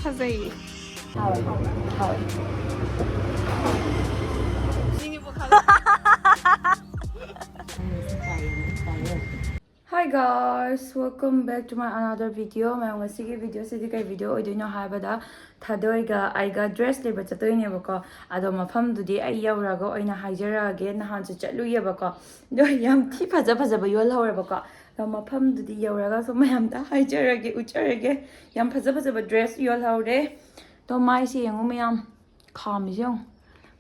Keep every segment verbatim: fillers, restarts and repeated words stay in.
ꯐꯖꯩ꯫ Hi guys, welcome back to my another video. ꯃꯌꯥꯝ, ꯉꯁꯤꯒꯤ ꯚꯤꯗꯤꯑꯣꯁꯤꯗꯤ ꯀꯩ ꯚꯤꯗꯤꯑꯣ ꯑꯣꯏꯗꯣꯏꯅꯣ ꯍꯥꯏꯕꯗ, ꯊꯥꯗꯣꯏꯒ ꯑꯩꯒ ꯗ꯭ꯔꯦꯁ ꯂꯩꯕ ꯆꯠꯇꯣꯏꯅꯦꯕꯀꯣ꯫ ꯑꯗꯣ ꯃꯐꯝꯗꯨꯗꯤ ꯑꯩ ꯌꯧꯔꯒ ꯑꯣꯏꯅ ꯍꯥꯏꯖꯔꯛꯑꯒꯦ꯫ ꯅꯍꯥꯟꯁꯨ ꯆꯠꯂꯨꯏꯌꯦꯕꯀꯣ, ꯑꯗꯣ ꯌꯥꯝ ꯊꯤ ꯐꯖ ꯐꯖꯕ ꯌꯣꯜꯍꯧꯔꯦꯕꯀꯣ꯫ ꯑꯗꯣ ꯃꯐꯝꯗꯨꯗꯤ ꯌꯧꯔꯒꯁꯨ ꯃꯌꯥꯝꯗ ꯍꯥꯏꯖꯔꯒꯦ, ꯎꯠꯆꯔꯒꯦ꯫ ꯌꯥꯝ ꯐꯖ ꯐꯖꯕ ꯗ꯭ꯔꯦꯁ ꯌꯣꯜꯍꯧꯔꯦ꯫ ꯑꯗꯣ ꯃꯥꯏꯁꯦ ꯌꯦꯡꯉꯨ ꯃꯌꯥꯝ, ꯈꯥꯝꯃꯤꯁꯦ ꯌꯦꯡꯉꯨ꯫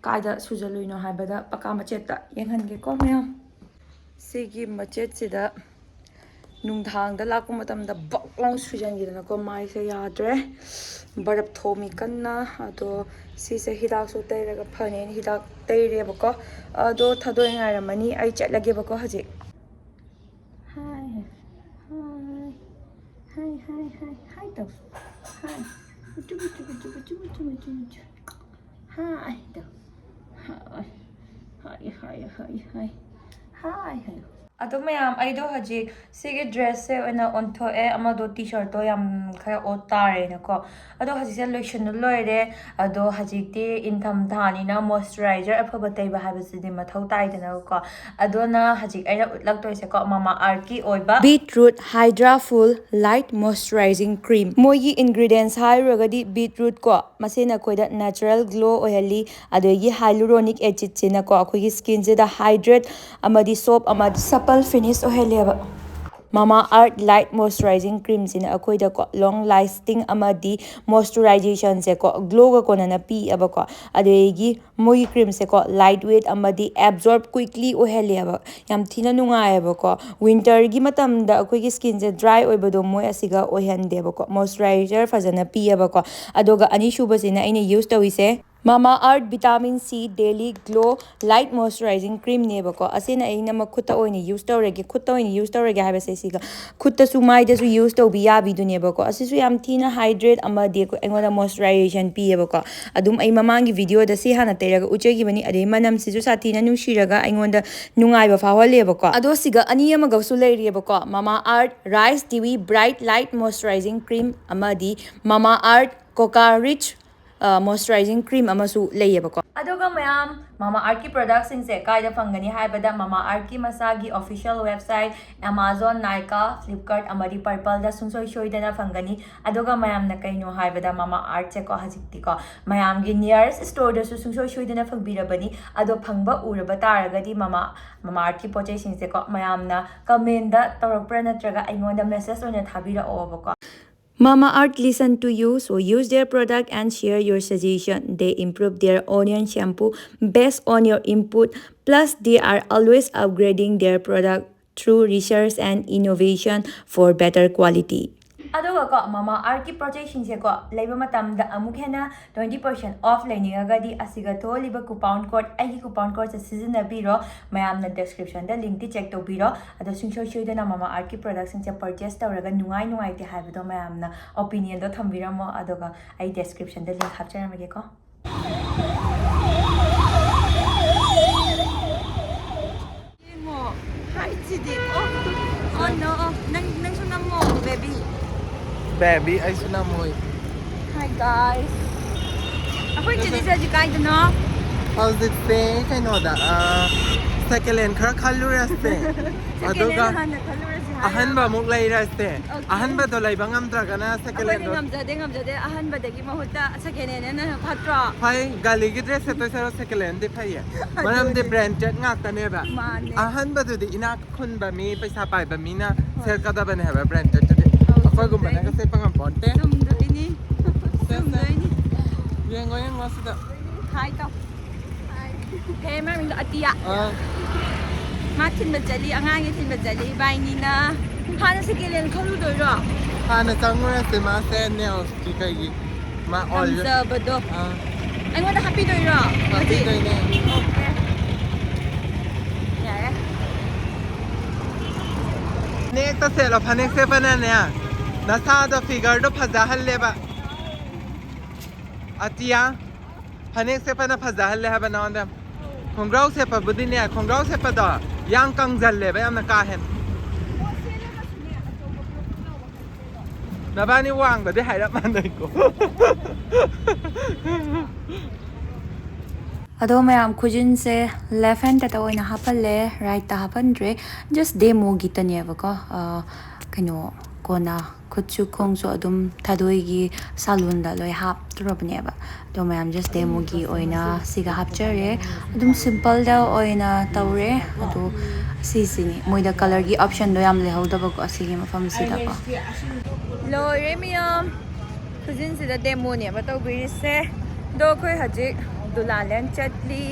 ꯀꯥꯏꯗ ꯁꯨꯖꯜꯂꯨꯏꯅꯣ ꯍꯥꯏꯕꯗ ꯄꯀꯥ ꯃꯆꯦꯠꯇ ꯌꯦꯡꯍꯟꯒꯦꯀꯣ ꯃꯌꯥꯝ꯫ ꯁꯤꯒꯤ ꯃꯆꯦꯠꯁꯤꯗ ꯅꯨꯡꯗꯥꯡꯗ ꯂꯥꯛꯄ ꯃꯇꯝꯗ ꯕꯛ ꯂꯥꯎ ꯁꯨꯖꯟꯈꯤꯗꯅꯀꯣ, ꯃꯥꯏꯁꯦ ꯌꯥꯗ꯭ꯔꯦ꯫ ꯕꯔꯞ ꯊꯣꯝꯃꯤ ꯀꯟꯅ꯫ ꯑꯗꯣ ꯁꯤꯁꯦ ꯍꯤꯗꯥꯛꯁꯨ ꯇꯩꯔꯒ ꯐꯅꯦꯅ ꯍꯤꯗꯥꯛ ꯇꯩꯔꯦꯕꯀꯣ꯫ ꯑꯗꯣ ꯊꯥꯗꯣꯏ ꯉꯥꯏꯔꯝꯃꯅꯤ, ꯑꯩ ꯆꯠꯂꯒꯦꯕꯀꯣ ꯍꯧꯖꯤꯛ꯫ ꯍꯥꯏ ꯍꯥꯏ ꯍꯥꯏ ꯍꯥꯏ ꯍꯥꯏ ꯍꯥꯏ ꯇꯧ꯫ ꯍꯥꯏ꯫ ꯆꯨꯕꯨ ꯆꯨꯕꯨ ꯆꯨꯕꯨ ꯆꯨꯕꯨ ꯆꯨꯕꯨ ꯆꯨꯕꯨ ꯆꯨ꯫ ꯍꯥꯏ ꯇꯧ꯫ ꯍꯥꯏ ꯍꯥꯏ ꯍꯥꯏ ꯍꯥꯏ ꯍꯥꯏ ꯍꯥꯏ ꯍꯥꯏ꯫ ꯑꯗꯣ ꯃꯌꯥꯝ, ꯑꯩꯗꯣ ꯍꯧꯖꯤꯛ ꯁꯤꯒꯤ ꯗ꯭ꯔꯦꯁꯁꯦ ꯑꯣꯏꯅ ꯑꯣꯟꯊꯣꯛꯑꯦ꯫ ꯑꯃꯗꯣ ꯇꯤ ꯁꯥꯔꯠꯇꯣ ꯌꯥꯝ ꯈꯔ ꯑꯣꯠ ꯇꯥꯔꯦꯅꯀꯣ꯫ ꯑꯗꯣ ꯍꯧꯖꯤꯛꯁꯦ ꯂꯣꯏꯁꯤꯟꯕ ꯂꯣꯏꯔꯦ꯫ ꯑꯗꯣ ꯍꯧꯖꯤꯛꯇꯤ ꯏꯪꯊꯝꯊꯥꯅꯤꯅ ꯃꯣꯏꯆꯔꯥꯏꯖꯔ ꯑꯐꯕ ꯇꯩꯕ ꯍꯥꯏꯕꯁꯤꯗꯤ ꯃꯊꯧ ꯇꯥꯏꯗꯅꯀꯣ꯫ ꯑꯗꯨꯅ ꯍꯧꯖꯤꯛ ꯑꯩꯅ ꯎꯠꯂꯛꯇꯣꯏꯁꯦꯀꯣ, ꯃꯃꯥ ꯑꯥꯔꯠꯀꯤ ꯑꯣꯏꯕ Beetroot Hydra Full Light Moisturizing Cream꯫ ꯃꯣꯏꯒꯤ ingredients ꯍꯥꯏꯔꯨꯔꯒꯗꯤ, ꯕꯤꯠꯔꯨꯠ ꯀꯣ, ꯃꯁꯤꯅ ꯑꯩꯈꯣꯏꯗ natural glow ꯑꯣꯏꯍꯜꯂꯤ꯫ ꯑꯗꯒꯤ hyaluronic acidꯁꯤꯅꯀꯣ ꯑꯩꯈꯣꯏꯒꯤ skinꯁꯤꯗ hydrate ꯑꯃꯗꯤ soft ꯑꯃꯗꯤ supple finish ꯑꯣꯏꯍꯜꯂꯦꯕ꯫ ꯃꯃꯥ art light moisturising ꯀ꯭ꯔꯤꯝꯁꯤꯅ ꯑꯩꯈꯣꯏꯗꯀꯣ long lasting ꯑꯃꯗꯤ ꯃꯣꯏꯆꯔꯥꯏꯖꯦꯁꯟꯁꯦꯀꯣ ꯒ꯭ꯂꯣꯒ ꯀꯣꯟꯅꯅ ꯄꯤꯑꯕꯀꯣ꯫ ꯑꯗꯒꯤ ꯃꯣꯏꯒꯤ ꯀ꯭ꯔꯤꯝꯁꯦꯀꯣ ꯂꯥꯏꯠ ꯋꯦꯠ ꯑꯃꯗꯤ ꯑꯦꯕꯖꯣꯔꯕ ꯀ꯭ꯋꯤꯛꯂꯤ ꯑꯣꯏꯍꯜꯂꯦꯕ꯫ ꯌꯥꯝ ꯊꯤꯅ ꯅꯨꯡꯉꯥꯏꯌꯦꯕꯀꯣ꯫ ꯋꯤꯟꯇꯔꯒꯤ ꯃꯇꯝꯗ ꯑꯩꯈꯣꯏꯒꯤ ꯁ꯭ꯀꯤꯟꯁꯦ ꯗ꯭ꯔꯥꯏ ꯑꯣꯏꯕꯗꯣ ꯃꯣꯏ ꯑꯁꯤꯒ ꯑꯣꯏꯍꯟꯗꯦꯕꯀꯣ꯫ ꯃꯣꯏꯆꯔꯥꯏꯖꯔ ꯐꯖꯅ ꯄꯤꯌꯦꯕꯀꯣ꯫ ꯑꯗꯨꯒ ꯑꯅꯤꯁꯨꯕꯁꯤꯅ ꯑꯩꯅ ꯌꯨꯁ ꯇꯧꯔꯤꯁꯦ Mama Earth Vitamin C Daily Glow Light Moisturizing Cream ꯅꯦꯕꯀꯣ꯫ ꯑꯁꯤꯅ ꯑꯩꯅ ꯃꯈꯨꯠꯇ ꯑꯣꯏꯅ ꯌꯨꯁ ꯇꯧꯔꯒꯦ꯫ ꯈꯨꯠꯇ ꯑꯣꯏꯅ ꯌꯨꯁ ꯇꯧꯔꯒꯦ ꯍꯥꯏꯕꯁꯦ ꯁꯤꯒ ꯈꯨꯠꯇꯁꯨ ꯃꯥꯏꯗꯁꯨ ꯌꯨꯁ ꯇꯧꯕꯤ ꯌꯥꯕꯤꯗꯨꯅꯦꯕꯀꯣ꯫ ꯑꯁꯤꯁꯨ ꯌꯥꯝ ꯊꯤꯅ ꯍꯥꯏꯗ꯭ꯔꯦꯠ ꯑꯃꯗꯤ ꯑꯩꯈꯣꯏ- ꯑꯩꯉꯣꯟꯗ ꯃꯣꯏꯁꯆꯔꯥꯏꯖꯦꯁꯟ ꯄꯤꯌꯦꯕꯀꯣ꯫ ꯑꯗꯨꯝ ꯑꯩ ꯃꯃꯥꯡꯒꯤ ꯚꯤꯗꯤꯑꯣꯗ ꯁꯤ ꯍꯥꯟꯅ ꯇꯩꯔꯒ ꯎꯠꯆꯈꯤꯕꯅꯤ꯫ ꯑꯗꯩ ꯃꯅꯝꯁꯤꯁꯨ ꯁꯥꯊꯤꯅ ꯅꯨꯡꯁꯤꯔꯒ ꯑꯩꯉꯣꯟꯗ ꯅꯨꯡꯉꯥꯏꯕ ꯐꯥꯎꯍꯜꯂꯦꯕꯀꯣ꯫ ꯑꯗꯣ ꯁꯤꯒ ꯑꯅꯤ ꯑꯃꯒꯁꯨ ꯂꯩꯔꯤꯑꯕꯀꯣ꯫ Mama Earth Rice Dewy Bright Light Moisturizing Cream ꯑꯃꯗꯤ Mama Earth Coca Rich moisturising cream ꯑꯃꯁꯨ ꯂꯩꯌꯦꯕꯀꯣ꯫ ꯑꯗꯨꯒ ꯃꯌꯥꯝ, ꯃꯃꯥ ꯑꯥꯔꯠꯀꯤ ꯄ꯭ꯔꯗꯛꯁꯤꯡꯁꯦ ꯀꯥꯏꯗ ꯐꯪꯒꯅꯤ ꯍꯥꯏꯕꯗ, ꯃꯃꯥ ꯑꯥꯔꯠꯀꯤ ꯃꯁꯥꯒꯤ official website, Amazon, Nykaa, Flipkart ꯑꯃꯗꯤ ꯄꯔꯄꯜꯗ ꯁꯨꯡꯁꯣꯏ ꯁꯣꯏꯗꯅ ꯐꯪꯒꯅꯤ꯫ ꯑꯗꯨꯒ ꯃꯌꯥꯝꯅ ꯀꯩꯅꯣ ꯍꯥꯏꯕꯗ, ꯃꯃꯥ ꯑꯥꯔꯠꯁꯦꯀꯣ ꯍꯧꯖꯤꯛꯇꯤꯀꯣ ꯃꯌꯥꯝꯒꯤ ꯅꯤꯌꯔꯁ ꯁ꯭ꯇꯣꯔꯗꯁꯨ ꯁꯨꯡꯁꯣꯏ ꯁꯣꯏꯗꯅ ꯐꯪꯕꯤꯔꯕꯅꯤ꯫ ꯑꯗꯣ ꯐꯪꯕ ꯎꯔꯕ ꯇꯥꯔꯒꯗꯤ ꯃꯃꯥ, ꯃꯃꯥ ꯑꯥꯔꯠꯀꯤ ꯄꯣꯠ ꯆꯩꯁꯤꯡꯁꯦꯀꯣ ꯃꯌꯥꯝꯅ ꯀꯃꯦꯟꯗ ꯇꯧꯔꯛꯄ꯭ꯔꯥ ꯅꯠꯇ꯭ꯔꯒ ꯑꯩꯉꯣꯟꯗ ꯃꯦꯁꯦꯖ ꯑꯣꯏꯅ ꯊꯥꯕꯤꯔꯛꯑꯣꯕꯀꯣ꯫ Mama Earth listen to you, so use their product and share your suggestion. They improve their onion shampoo based on your input. Plus, they are always upgrading their product through research and innovation for better quality. ꯑꯗꯨꯒꯀꯣ, ꯃꯃꯥ ꯑꯥꯔꯠꯀꯤ ꯄꯣꯠ ꯆꯩꯁꯤꯡꯁꯦꯀꯣ ꯂꯩꯕ ꯃꯇꯝꯗ ꯑꯃꯨꯛ ꯍꯦꯟꯅ twenty percent of ꯂꯩꯅꯤꯡꯉꯒꯗꯤ ꯑꯁꯤꯒ ꯊꯣꯛꯍꯜꯂꯤꯕ coupon code, ꯑꯩꯒꯤ ꯀꯨꯄꯟ ꯀꯣꯗꯁꯦ ꯁꯤꯖꯤꯟꯅꯕꯤꯔꯣ꯫ ꯃꯌꯥꯝꯅ ꯗꯦꯁꯀ꯭ꯔꯤꯞꯁꯟꯗ ꯂꯤꯡꯛꯇꯤ ꯆꯦꯛ ꯇꯧꯕꯤꯔꯣ꯫ ꯑꯗꯣ ꯁꯨꯡꯁꯣꯏ ꯁꯣꯏꯗꯅ ꯃꯃꯥ ꯑꯥꯔꯠꯀꯤ ꯄ꯭ꯔꯗꯛꯁꯤꯡꯁꯦ ꯄꯔꯆꯦꯁ ꯇꯧꯔꯒ ꯅꯨꯡꯉꯥꯏ ꯅꯨꯡꯉꯥꯏꯇꯦ ꯍꯥꯏꯕꯗꯣ ꯃꯌꯥꯝꯅ ꯑꯣꯄꯤꯅꯤꯌꯟꯗꯣ ꯊꯝꯕꯤꯔꯝꯃꯣ꯫ ꯑꯗꯨꯒ ꯑꯩ ꯗꯦꯁꯀ꯭ꯔꯤꯞꯁꯟꯗ ꯂꯤꯡꯛ ꯍꯥꯞꯆꯔꯝꯃꯒꯦꯀꯣ꯫ ꯌꯦꯡꯉꯣ, ꯍꯥꯏꯠꯁꯤꯗꯤ꯫ ꯑꯣ, ꯑꯣ, no, ꯑꯣ, ꯅꯪ, ꯅꯪꯁꯨ ꯅꯝꯃꯣ, ꯕꯦꯕꯤ꯫ ꯕꯦꯕꯤ, ꯑꯩꯁꯨ ꯅꯝꯃꯣꯏ꯫ Hi, guys. ꯑꯩꯈꯣꯏ ꯆꯦꯗꯤ ꯆꯠꯁꯤ ꯀꯥꯏꯗꯅꯣ? ꯍꯧꯖꯤꯛꯁꯦ ꯀꯩꯅꯣꯗ, ꯑ, ꯁꯦꯀꯦꯟ ꯍꯦꯟ ꯈꯔ ꯈꯜꯂꯨꯔꯁꯦ꯫ ꯁꯦꯀꯦꯟ ꯑꯗꯨꯒ ꯍꯦꯟ ꯍꯥꯟꯅ ꯈꯜꯂꯨꯔꯁꯤ ꯍꯥꯏꯔꯕ? ꯑꯍꯟꯕ ꯑꯃꯨꯛ ꯂꯩꯔꯁꯦ꯫ ꯑꯣꯀꯦ꯫ ꯑꯍꯟꯕꯗꯣ ꯂꯩꯕ ꯉꯝꯗ꯭ꯔꯒꯅ ꯁꯦꯀꯦꯟ ꯑꯩꯈꯣꯏꯗꯤ ꯍꯦꯟꯗꯣ꯫ ꯉꯝꯖꯗꯦ, ꯉꯝꯖꯗꯦ꯫ ꯑꯍꯟꯕꯗꯒꯤ ꯃꯍꯨꯠꯇ ꯁꯦꯀꯦꯟ ꯍꯦꯟ ꯍꯦꯟꯅ ꯐꯠꯇ꯭ꯔꯣ? ꯐꯩ, ꯒꯥꯂꯤꯒꯤ ꯗ꯭ꯔꯦꯁ ꯁꯦꯠꯇꯣꯏ ꯁꯔꯨꯛ ꯁꯦꯀꯦꯟ ꯍꯦꯟꯗꯤ ꯐꯩꯌꯦ꯫ ꯑꯗꯨꯅꯦ꯫ ꯃꯔꯝꯗꯤ ꯕ꯭ꯔꯦꯟꯗꯦꯗ ꯉꯥꯛꯇꯅꯦꯕ꯫ ꯃꯥꯅꯦ꯫ ꯑꯍꯟꯕꯗꯨꯗꯤ ꯏꯅꯥꯛ ꯈꯨꯟꯕ ꯃꯤ, ꯄꯩꯁꯥ ꯄꯥꯏꯕ ꯃꯤꯅ ꯍꯣꯏ꯫ ꯁꯦꯠꯀꯗꯕꯅꯦ ꯍꯥꯏꯕ ꯕ꯭ꯔꯦꯟꯗꯦꯗꯇꯨꯗꯤ꯫ ꯑꯧ, ꯑꯩꯈꯣꯏꯒꯨꯝꯕꯅꯒ ꯆꯨꯝꯗꯣꯏꯅꯤ꯫ ꯁꯦꯠꯄ ꯉꯝꯄꯣꯟꯇꯦ꯫ ꯆꯨꯝꯗꯣꯏꯅꯤ꯫ ꯁꯦ, ꯁꯦ꯫ ꯆꯨꯝꯗꯣꯏꯅꯤ꯫ ꯌꯦꯡꯉꯣ, ꯌꯦꯡꯉꯣ ꯁꯤꯗ꯫ ꯍꯥꯏ ꯇꯧ꯫ ꯀꯩ ꯃꯃꯤꯡꯗꯣ? ꯑꯇꯤꯌꯥ꯫ ꯑꯥ꯫ ꯃꯥ ꯊꯤꯟꯕ ꯆꯠꯂꯤ, ꯑꯉꯥꯡꯒꯤ ꯊꯤꯟꯕ ꯆꯠꯂꯤ ꯏꯕꯥꯏꯅꯤꯅ꯫ ꯍꯥꯟꯅ ꯁꯦꯀꯦꯟ ꯍꯦꯟ ꯈꯜꯂꯨꯗꯣꯏꯔꯣ? ꯍꯥꯟꯅ ꯆꯪꯉꯨꯔꯁꯦ, ꯃꯥꯁꯦ ꯅꯦꯜꯁꯀꯤ ꯀꯩꯒꯤ ꯃꯥ ꯑꯣꯏꯔ-, ꯄꯥꯝꯖꯕꯗꯣ꯫ ꯑꯥ꯫ ꯑꯩꯉꯣꯟꯗ ꯍꯥꯞꯄꯤꯗꯣꯏꯔꯣ? ꯍꯥꯞꯄꯤꯗꯣꯏꯅꯦ꯫ ꯑꯣꯀꯦ꯫ ꯌꯥꯔꯦ꯫ ꯐꯅꯦꯛꯇ ꯁꯦꯠꯂꯣ, ꯐꯅꯦꯛ ꯁꯦꯠꯄꯅꯅꯦ ꯅꯁꯥꯗꯣ, ꯐꯤꯒꯔꯗꯣ ꯐꯖꯍꯜꯂꯦꯕ꯫ ꯑꯇꯤꯌꯥ, ꯐꯅꯦꯛ ꯁꯦꯠꯄꯅ ꯐꯖꯍꯜꯂꯦ ꯍꯥꯏꯕ ꯅꯉꯣꯟꯗ꯫ ꯈꯣꯡꯒ꯭ꯔꯥꯎ ꯁꯦꯠꯄꯕꯨꯗꯤꯅꯦ, ꯈꯣꯡꯒ꯭ꯔꯥꯎ ꯁꯦꯠꯄꯗꯣ ꯌꯥꯡ ꯀꯪꯖꯜꯂꯦꯕ ꯌꯥꯝꯅ ꯀꯥ ꯍꯦꯟꯅ꯫ ꯅꯕꯥꯅꯤ ꯋꯥꯡꯕꯗꯤ ꯍꯥꯏꯔꯞ ꯃꯥꯟꯅꯩꯀꯣ꯫ ꯑꯗꯣ ꯃꯌꯥꯝ, ꯈꯨꯖꯤꯟꯁꯦ ꯂꯦꯐ ꯍꯦꯟꯗꯇ ꯑꯣꯏꯅ ꯍꯥꯞꯍꯜꯂꯦ, ꯔꯥꯏꯠꯇ ꯍꯥꯞꯍꯟꯗ꯭ꯔꯦ꯫ ꯖꯁ ꯗꯦꯃꯣꯒꯤꯇꯅꯦꯕꯀꯣ꯫ ꯑ, ꯀꯩꯅꯣ, ꯀꯣꯟꯅ ꯈꯨꯠꯁꯨ ꯈꯣꯡꯁꯨ ꯑꯗꯨꯝ ꯊꯥꯗꯣꯏꯒꯤ ꯁꯥꯂꯣꯟꯗ ꯂꯣꯏ ꯍꯥꯞꯇꯣꯔꯕꯅꯦꯕ꯫ ꯑꯗꯣ ꯃꯌꯥꯝ, ꯖꯁ ꯗꯦꯃꯣꯒꯤ ꯑꯣꯏꯅ ꯁꯤꯒ ꯍꯥꯞꯆꯔꯦ꯫ ꯑꯗꯨꯝ ꯁꯤꯝꯄꯜꯗ ꯑꯣꯏꯅ ꯇꯧꯔꯦ꯫ ꯑꯗꯣ ꯁꯤꯁꯤꯅꯤ, ꯃꯣꯏꯗ ꯀꯂꯔꯒꯤ ꯑꯣꯞꯁꯟꯗꯣ ꯌꯥꯝ ꯂꯩꯍꯧꯗꯕꯀꯣ ꯁꯤꯒꯤ ꯃꯐꯝꯁꯤꯗꯀꯣ꯫ ꯂꯣꯏꯔꯦ ꯃꯌꯥꯝ, ꯈꯨꯖꯤꯟꯁꯤꯗ ꯗꯦꯃꯣꯅꯦꯕ ꯇꯧꯕꯤꯔꯤꯁꯦ꯫ ꯑꯗꯣ ꯑꯩꯈꯣꯏ ꯍꯧꯖꯤꯛ ꯗꯨꯂꯥꯂꯦꯟ ꯆꯠꯂꯤ꯫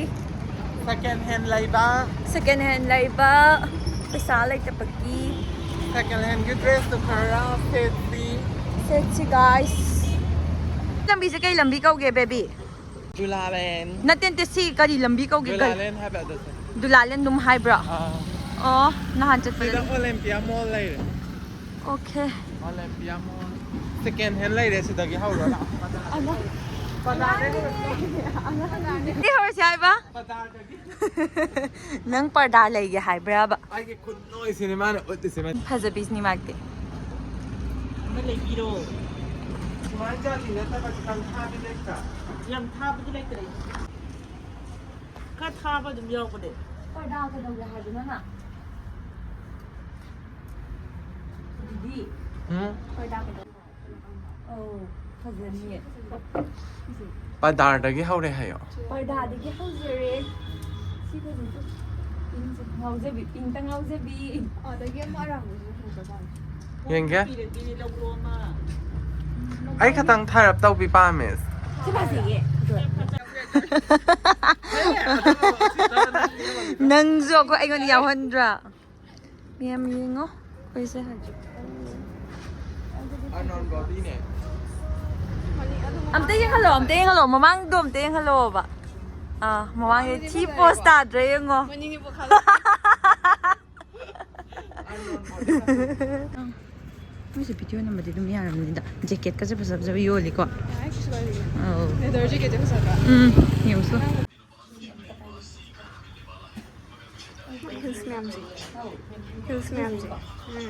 ꯁꯦꯀꯦꯟ ꯍꯦꯟ ꯂꯩꯕ꯫ ꯁꯦꯀꯦꯟ ꯍꯦꯟ ꯂꯩꯕ꯫ ꯄꯩꯁꯥ ꯂꯩꯇꯕꯒꯤ꯫ ꯁꯦꯀꯦꯟ ꯍꯦꯟꯒꯤ ꯗ꯭ꯔꯦꯁꯇꯨ ꯈꯔ ꯁꯦꯠꯁꯤ꯫ ꯁꯦꯠꯁꯤ, ꯒꯥꯏꯁ꯫ ꯂꯝꯕꯤꯁꯦ ꯀꯩ ꯂꯝꯕꯤ ꯀꯧꯒꯦ, ꯕꯦꯕꯤ? ꯗꯨꯂꯥꯂꯦꯟ꯫ ꯅꯠꯇꯦ, ꯅꯠꯇꯦ, ꯁꯤ ꯀꯔꯤ ꯂꯝꯕꯤ ꯀꯧꯒꯦ? ꯀꯔꯤ? ꯗꯨꯂꯥꯂꯦꯟ ꯍꯥꯏꯕ ꯑꯗꯨꯁꯦ꯫ ꯗꯨꯂꯥꯂꯦꯟ ꯑꯗꯨꯝ ꯍꯥꯏꯕ꯭ꯔꯣ? ꯑꯥ꯫ ꯑꯣ, ꯅꯍꯥꯟ ꯁꯤꯗ ꯆꯠꯄꯗꯗꯤ꯫ ꯑꯣꯂꯦꯝꯄꯤꯌꯥ ꯃꯣꯜ ꯂꯩꯔꯦ꯫ ꯑꯣꯀꯦ꯫ ꯑꯣꯂꯦꯝꯄꯤꯌꯥ ꯃꯣꯜ꯫ ꯁꯦꯀꯦꯟ ꯍꯦꯟ ꯂꯩꯔꯦ ꯁꯤꯗꯒꯤ ꯍꯧꯔꯒ꯫ ꯑꯃ꯫ ꯄꯗꯥꯔꯗꯒꯤ ꯁꯤ ꯍꯧꯔꯁꯤ ꯍꯥꯏꯕ? ꯄꯗꯥꯔꯗꯒꯤ꯫ ꯅꯪ ꯄꯔꯗꯥ ꯂꯩꯒꯦ ꯍꯥꯏꯕ꯭ꯔꯕ? ꯑꯩꯒꯤ ꯈꯨꯠ ꯅꯣꯏꯁꯤꯅꯤ ꯃꯥꯅ ꯎꯠꯂꯤꯁꯤ꯫ ꯐꯖꯕꯤꯁꯤꯅꯤ ꯃꯥꯛꯇꯤ꯫ ꯑꯃ ꯂꯩꯕꯤꯔꯣ꯫ ꯁꯨꯃꯥꯏꯅ ꯖꯥꯂꯤ ꯅꯠꯇꯕ ꯈꯤꯇꯪ ꯊꯥꯕꯤ ꯂꯩꯇ꯭ꯔꯥ? ꯌꯥꯝ ꯊꯥꯕꯗꯤ ꯂꯩꯇ꯭ꯔꯦ꯫ ꯈꯔ ꯊꯥꯕ ꯑꯗꯨꯝ ꯌꯥꯎꯕꯅꯦ꯫ ꯄꯔꯗꯥ ꯀꯩꯗꯧꯒꯦ ꯍꯥꯏꯕꯅꯣ ꯅꯪ? ꯗꯤꯗꯤ? ꯎꯝ? ꯄꯔꯗꯥ ꯀꯩꯗꯧꯒꯦ? ꯑꯧ, ꯐꯖꯅꯤꯌꯦ꯫ ꯄꯔꯗꯥꯔꯗꯒꯤ ꯍꯧꯔꯦ ꯍꯥꯏꯌꯣ꯫ ꯄꯔꯗꯥꯗꯒꯤ ꯍꯧꯖꯔꯦ꯫ ꯁꯤ ꯐꯖꯩ꯫ ꯄꯤꯡꯁꯦ ꯉꯥꯎꯖꯕꯤ, ꯄꯤꯡꯇ ꯉꯥꯎꯖꯕꯤ꯫ ꯑꯗꯒꯤ ꯑꯃ ꯑꯔꯥꯡꯕꯁꯨ ꯐꯖꯕ ꯃꯥꯜꯂꯦ꯫ ꯌꯦꯡꯒꯦ꯫ ꯄꯤꯔꯗꯤ ꯂꯧꯔꯣ ꯑꯃ꯫ ꯑꯩ ꯈꯇꯪ ꯊꯥꯔꯞ ꯇꯧꯕꯤ ꯄꯥꯝꯃꯦ꯫ ꯁꯤ ꯐꯖꯩꯌꯦ꯫ ꯅꯪꯁꯨ ꯑꯩꯈꯣꯏ ꯑꯩꯉꯣꯟꯗ ꯌꯥꯎꯍꯟꯗ꯭ꯔꯥ? ꯃꯌꯥꯝ ꯌꯦꯡꯉꯣ, ꯑꯩꯈꯣꯏꯁꯦ ꯍꯧꯖꯤꯛ ꯑꯅꯣꯟ ꯕꯣꯗꯤꯅꯦ꯫ ꯑꯝꯇ ꯌꯦꯡꯍꯜꯂꯣ, ꯑꯝꯇ ꯌꯦꯡꯍꯜꯂꯣ, ꯃꯃꯥꯡꯗꯣ ꯑꯝꯇ ꯌꯦꯡꯍꯜꯂꯣꯕ꯫ ꯑꯥ, ꯃꯃꯥꯡꯒꯤ ꯊꯤ ꯄꯣꯁ ꯇꯥꯗ꯭ꯔꯦ ꯌꯦꯡꯉꯣ꯫ ꯃꯅꯤꯡꯒꯤ ꯄꯣꯈꯥꯏ꯫ ꯃꯣꯏꯁꯦ ꯚꯤꯗꯤꯑꯣ ꯅꯝꯕꯗꯤ ꯑꯗꯨꯝ ꯌꯥꯔꯝꯅꯤꯗ꯫ ꯖꯦꯀꯦꯠꯀꯁꯦ ꯐꯖ ꯐꯖꯕ ꯌꯣꯜꯂꯤꯀꯣ꯫ ꯑꯧ꯫ ꯂꯦꯗꯔ ꯖꯦꯀꯦꯠꯁꯦ ꯐꯖꯗ꯭ꯔꯥ? ꯎꯝ, ꯌꯦꯡꯉꯨꯁꯨ꯫ ꯍꯤꯜꯁ ꯃꯌꯥꯝꯁꯦ꯫ ꯍꯤꯜꯁ ꯃꯌꯥꯝꯁꯦ꯫ ꯎꯝ꯫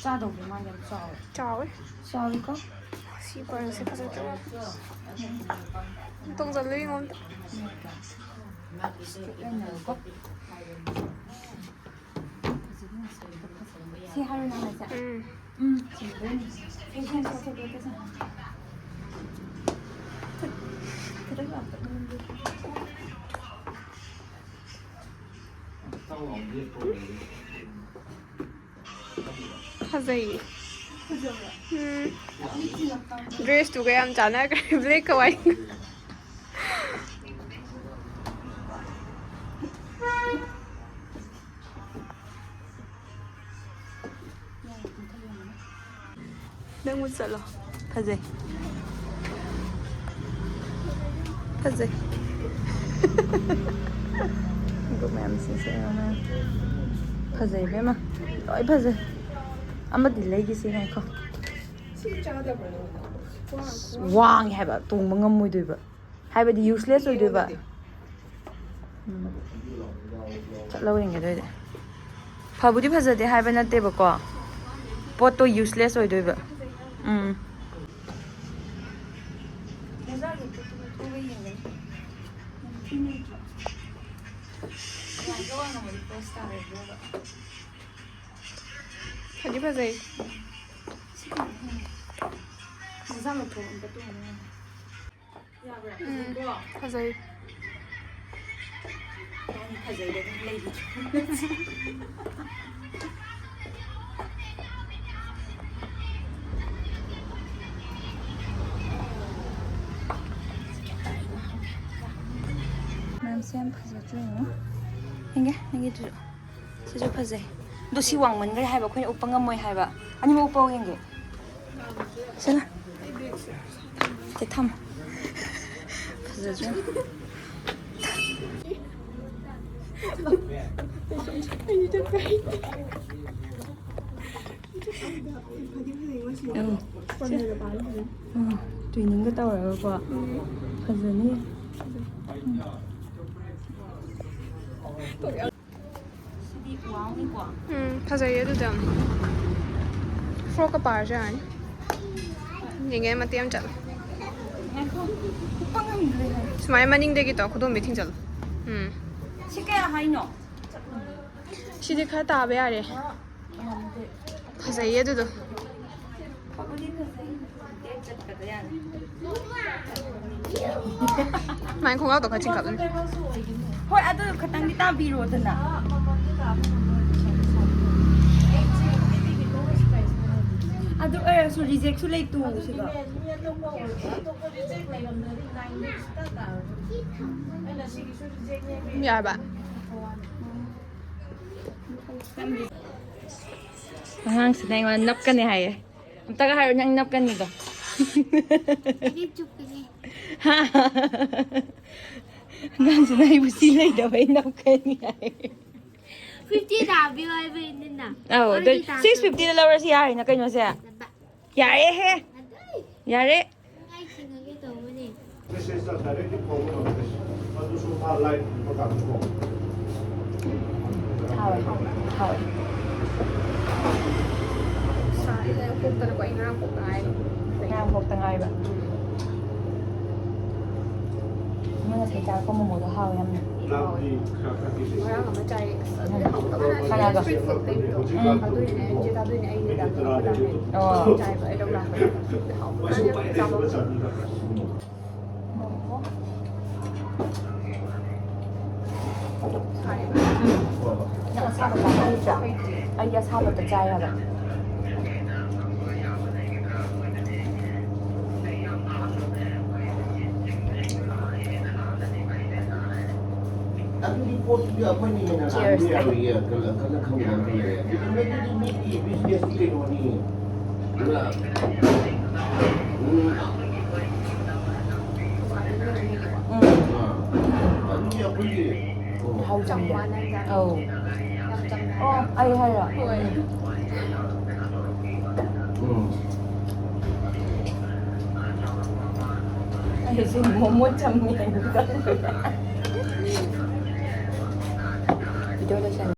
ꯆꯥꯗꯧꯕ ꯃꯥꯜꯂꯦ ꯌꯥꯝ ꯆꯥꯎꯋꯦ꯫ ꯆꯥꯎꯋꯦ꯫ ꯆꯥꯎꯋꯤꯀꯣ? ꯁꯤ ꯄꯔꯁꯦ ꯐꯖꯗ꯭ꯔꯣ? ꯇꯣꯡꯖꯜꯂꯨ ꯌꯦꯡꯉꯣ ꯑꯝꯇ꯫ ꯁꯤ ꯍꯥꯏꯔꯣ ꯅꯪ ꯍꯥꯏꯁꯦ? ꯎꯝ꯫ ꯎꯝ, ꯆꯨꯝꯗꯣꯏꯅꯤ꯫ ꯐꯦꯁꯟ ꯁꯣ ꯊꯣꯛꯂꯛꯀꯦ ꯁꯦ꯫ ꯈꯤꯇꯪ ꯂꯥꯞꯇꯛꯅ ꯅꯝꯒꯦ꯫ ꯐꯖꯩꯌꯦ꯫ ꯎꯝ꯫ ꯗ꯭ꯔꯦꯁꯇꯨꯒ ꯌꯥꯝ ꯆꯥꯟꯅꯈ꯭ꯔꯦ, ꯕ꯭ꯂꯦꯛꯀ ꯋꯥꯏꯠꯀ꯫ ꯅꯪꯕꯨ ꯆꯠꯂꯣ꯫ ꯐꯖꯩ꯫ ꯐꯖꯩ꯫ ꯈꯣꯡꯎꯞ ꯃꯌꯥꯝꯁꯤꯡꯁꯦ ꯌꯦꯡꯉꯣ ꯃꯌꯥꯝ꯫ ꯐꯖꯩ ꯏꯕꯦꯝꯃ꯫ ꯂꯣꯏ ꯐꯖꯩ꯫ ꯑꯃꯗꯤ ꯂꯩꯒꯤꯁꯤ ꯉꯥꯏꯈꯣ꯫ ꯋꯥꯡꯉꯦ ꯍꯥꯏꯕ, ꯇꯣꯡꯕ ꯉꯝꯃꯣꯏꯗꯣꯏꯕ꯫ ꯍꯥꯏꯕꯗꯤ ꯌꯨꯁꯂꯦꯁ ꯑꯣꯏꯗꯣꯏꯕ꯫ ꯎꯝ꯫ ꯆꯠꯂ ꯌꯦꯡꯒꯦ ꯑꯗꯨ ꯑꯣꯏꯗꯤ꯫ ꯐꯕꯨꯗꯤ ꯐꯖꯗꯦ ꯍꯥꯏꯕ ꯅꯠꯇꯦꯕꯀꯣ꯫ ꯄꯣꯠꯇꯣ ꯌꯨꯁꯂꯦꯁ ꯑꯣꯏꯗꯣꯏꯕ꯫ ꯎꯝ꯫ ꯐꯗꯤ ꯐꯖꯩ꯫ ꯃꯣꯖꯥ ꯂꯧꯊꯣꯛ ꯑꯝꯇ ꯇꯣꯡꯉꯨ꯫ ꯌꯥꯕ꯭ꯔꯥ? ꯎꯝ, ꯐꯖꯩꯀꯣ? ꯐꯖꯩ꯫ ꯏꯕꯥꯅꯤ ꯐꯖꯩꯗ ꯑꯗꯨꯝ ꯂꯩꯕꯗꯣ꯫ ꯃꯌꯥꯝꯁꯦ ꯌꯥꯝ ꯐꯖꯗ꯭ꯔꯣ ꯌꯦꯡꯉꯣ꯫ ꯌꯦꯡꯒꯦ, ꯅꯪꯒꯤꯗꯨꯁꯨ꯫ ꯁꯤꯁꯨ ꯐꯖꯩ꯫ ꯑꯗꯣ ꯁꯤ ꯋꯥꯡꯃꯟꯈ꯭ꯔꯦ ꯍꯥꯏꯕ, ꯑꯩꯈꯣꯏꯅ ꯎꯞꯄ ꯉꯝꯃꯣꯏ ꯍꯥꯏꯕ꯫ ꯑꯅꯤꯃꯛ ꯎꯞꯄ ꯌꯦꯡꯒꯦ꯫ ꯁꯤꯅ꯫ ꯁꯦ ꯊꯝꯃꯣ꯫ ꯐꯖꯗ꯭ꯔꯣ? ꯎꯝ꯫ ꯎꯝ, ꯇ꯭ꯋꯤꯅꯤꯡꯒ ꯇꯧꯔꯒꯀꯣ꯫ ꯐꯖꯅꯤ꯫ ꯎꯝ, ꯐꯖꯩꯌꯦ ꯑꯗꯨꯗ꯫ ꯐ꯭ꯔꯣꯛꯀ ꯄꯥꯔꯁꯨ ꯌꯥꯔꯅꯤ꯫ ꯌꯦꯡꯒꯦ, ꯃꯇꯦꯛ ꯑꯃ ꯆꯠꯂꯣ꯫ ꯁꯨꯃꯥꯏꯅ ꯃꯅꯤꯡꯗꯒꯤ ꯇꯧ, ꯈꯨꯗꯣꯝꯕꯤ ꯊꯤꯡꯖꯜꯂꯣ꯫ ꯎꯝ꯫ ꯁꯤ ꯀꯌꯥ ꯍꯥꯏꯅꯣ? ꯁꯤꯗꯤ ꯈꯔ ꯇꯥꯕ ꯌꯥꯔꯦ꯫ ꯐꯖꯩꯌꯦ ꯑꯗꯨꯗꯣ꯫ ꯐꯕꯨꯗꯤ ꯐꯖꯩ꯫ ꯗꯦꯠ ꯆꯠꯄꯗ ꯌꯥꯅꯤ꯫ ꯃꯥꯏ ꯈꯣꯡꯒ꯭ꯔꯥꯎꯗꯣ ꯈꯔ ꯆꯤꯡꯈꯠꯂꯨꯅꯦ꯫ ꯍꯣꯏ, ꯑꯗꯨ ꯈꯇꯪꯗꯤ ꯇꯥꯕꯤꯔꯣꯗꯅ꯫ ꯑꯗꯨ ꯑꯣꯏꯔꯁꯨ ꯔꯤꯖꯦꯛꯁꯨ ꯂꯩꯇꯨ ꯁꯤꯗ꯫ ꯌꯥꯔꯕ? ꯑꯉꯥꯡꯁꯤꯅ ꯑꯩꯉꯣꯟꯗ ꯅꯞꯀꯅꯤ ꯍꯥꯏꯌꯦ꯫ ꯑꯝꯇꯒ ꯍꯥꯏꯔꯣ, ꯅꯪ ꯅꯞꯀꯅꯤꯗꯣ꯫ ꯑꯩꯗꯤ ꯆꯨꯞꯀꯅꯤ꯫ ꯑꯉꯥꯡꯁꯤꯅ ꯑꯩꯕꯨ ꯁꯤ ꯂꯩꯇꯕꯩ ꯅꯞꯀꯅꯤ ꯍꯥꯏꯌꯦ꯫ ꯐꯤꯐꯇꯤ ꯇꯥꯕꯤꯌꯣ ꯍꯥꯏꯕꯩꯅꯤꯅ꯫ ꯑꯧ, ꯑꯗꯨ ꯑꯩꯗꯤ ꯇꯥꯗꯦ꯫ ꯁꯤꯛꯁ ꯐꯤꯐꯇꯤꯗ ꯂꯧꯔꯁꯤ ꯌꯥꯔꯦꯅ ꯀꯩꯅꯣꯁꯦ꯫ ꯌꯥꯔꯦꯍꯦ꯫ ꯌꯥꯔꯦ꯫ ꯑꯩ ꯁꯤꯡꯉꯒꯦ ꯇꯧꯕꯅꯦ꯫ ꯃꯦꯁꯦꯖꯇ ꯗꯥꯏꯔꯦꯛꯇꯤ ꯐꯥꯎꯕ ꯉꯝꯗꯦ꯫ ꯑꯗꯨꯁꯨ ꯃꯥ ꯂꯥꯏꯚ ꯎꯕ ꯀꯥꯟꯗꯀꯣ꯫ ꯍꯥꯎꯋꯦ, ꯍꯥꯎꯋꯦ꯫ ꯁꯥꯏꯗ ꯄꯣꯛꯇꯅꯀꯣ, ꯑꯩ ꯉꯔꯥꯡ ꯄꯣꯛꯇ ꯉꯥꯏꯔꯤ꯫ ꯉꯔꯥꯡ ꯄꯣꯛꯇ ꯉꯥꯏꯕ꯫ ꯃꯣꯏ ꯉꯁꯥꯏ ꯆꯥꯔꯛꯄ ꯃꯣꯃꯣꯗꯣ ꯍꯥꯎꯋꯦ ꯌꯥꯝꯅ꯫ ꯉꯔꯥꯡ ꯑꯃ ꯆꯥꯏ꯫ ꯑꯁ, ꯑꯗꯨꯗꯤ ꯍꯥꯎꯇꯕꯅ ꯀꯅꯥꯒ? ꯁ꯭ꯇ꯭ꯔꯤꯠ ꯐꯨꯗ ꯂꯩꯕꯗꯣ꯫ ꯎꯝ꯫ ꯑꯗꯨꯏꯅꯦ, ꯏꯆꯦ ꯊꯥꯗꯣꯏꯅꯦ, ꯑꯩꯅꯦ, ꯗꯥ ꯀꯣꯡꯄꯥꯜ ꯂꯥꯛꯑꯦ꯫ ꯑꯣ꯫ ꯆꯥꯏꯕ, ꯑꯩ ꯂꯧ ꯂꯥꯛꯄꯗ꯫ ꯍꯥꯎꯇꯕꯅ ꯆꯥꯕ ꯉꯝꯗꯦ꯫ ꯅꯪ ꯑꯁꯥꯕ ꯆꯥꯕ ꯍꯩꯇ꯭ꯔꯥ? ꯑꯩꯗꯤ ꯑꯁꯥꯕꯗ ꯆꯥꯏ ꯍꯥꯏꯕ꯫ ꯑꯗꯨꯗꯤ ꯄꯣꯠꯇꯨꯗꯤ ꯑꯩꯈꯣꯏꯅ ꯍꯦꯟꯅ ꯂꯥꯟꯕ ꯌꯥꯔꯣꯏꯌꯦ꯫ ꯀꯜꯂ-, ꯀꯜꯂ ꯈꯪꯕ ꯑꯃ ꯂꯩꯔꯦ꯫ ꯀꯩꯅꯣꯅꯤ꯫ ꯑꯗꯨꯅ ꯎꯝ꯫ ꯎꯝ꯫ ꯍꯥꯎ ꯆꯝꯃꯦ꯫ ꯑꯧ꯫ ꯑꯣ, ꯑꯩ ꯍꯥꯏꯔꯣ? ꯎꯝ꯫ ꯑꯩꯁꯨ ꯃꯣꯃꯣ ꯆꯝꯃꯦ꯫ ꯚꯤꯗꯤꯑꯣ ꯂꯣꯏꯁꯟ